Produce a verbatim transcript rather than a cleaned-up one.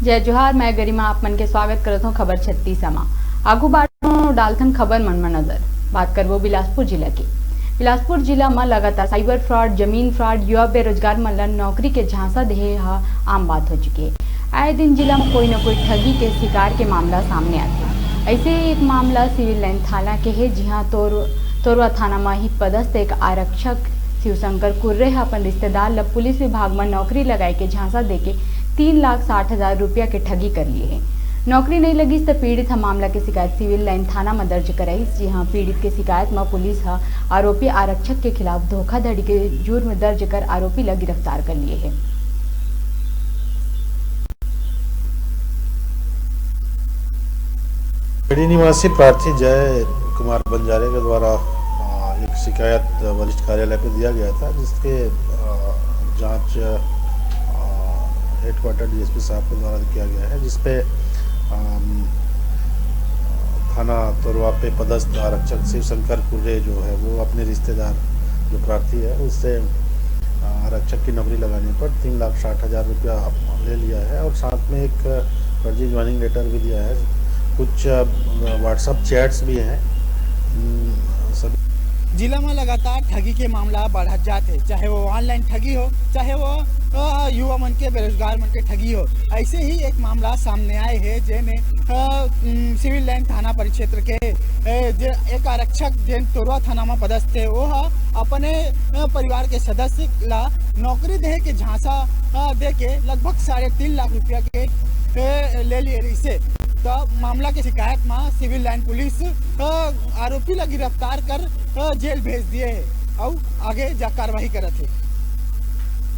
जय जोहार, मैं गरिमा आप मन के स्वागत करत हूँ खबर छत्तीस मा। आगू बाढ़ो डालथन खबर मन म नजर। बात करबो बिलासपुर जिला के। बिलासपुर जिला म लगातार साइबर फ्रॉड, जमीन फ्रॉड, युवा बेरोजगार मन ल नौकरी के झांसा देहे ह आम बात हो चुके हे। आए दिन जिला म कोई न कोई ठगी के शिकार के मामला सामने आथे। ऐसे ही एक मामला सिविल लाइन थाना के हे, जिहां तोर-, तोरवा थाना म ही पदस्थ एक आरक्षक शिवशंकर कुर्रे ह अपन रिश्तेदार ल पुलिस विभाग म नौकरी लगाए के झांसा देके तीन लाख साठ हजार रुपया के ठगी कर लिए हे। नौकरी नहीं लगिस त पीड़ित ह मामला के शिकायत सिविल लाइन थाना म दर्ज कराइस, जिहां पीड़ित के शिकायत म पुलिस ह आरोपी आरक्षक के खिलाफ धोखाधड़ी के जुर्म दर्ज कर आरोपी ल गिरफ्तार कर लिए हे। खेड़ी निवासी प्रार्थी जय कुमार बंजारे के द्वारा, अ, एक शिकायत वरिष्ठ कार्यालय पे दिया गया था, जिसके, अ, जांच, अ, हेडक्वार्टर डीएसपी साहब के द्वारा किया गया है, जिसपे, अम, थाना तोरवा पे पदस्थ आरक्षक शिवशंकर कुर्रे जो है, वो अपने रिश्तेदार जो प्रार्थी है, उससे, अ, आरक्षक की नौकरी लगाने पर तीन लाख साठ हजार रुपया ले लिया है और साथ में एक फर्जी ज्वाइनिंग लेटर भी दिया है। कुछ, अ, WhatsApp चैट्स भी हैं। हम्म, सभी जिला में लगातार ठगी के मामला बढ़त जात हे, चाहे वो ऑनलाइन ठगी हो, चाहे वो, अ, युवा मन के, बेरोजगार मन के ठगी हो। ऐसे ही एक मामला सामने आए हे, जेमे, अ, उम, सिविल लाइन थाना परिक्षेत्र के, ए, जे एक आरक्षक जेन तोरवा थाना में पदस्थ हे, वो ह अपने, अ, परिवार के सदस्य ला नौकरी देहे के झांसा, अ, दे के लगभग साढ़े तीन लाख रुपया के, ए, ले लिए रहिसे। त मामला के शिकायत म सिविल लाइन पुलिस, अ, आरोपी ला गिरफ्तार कर, अ, जेल भेज दिए हे अउ आगे जा कार्रवाई करत हे।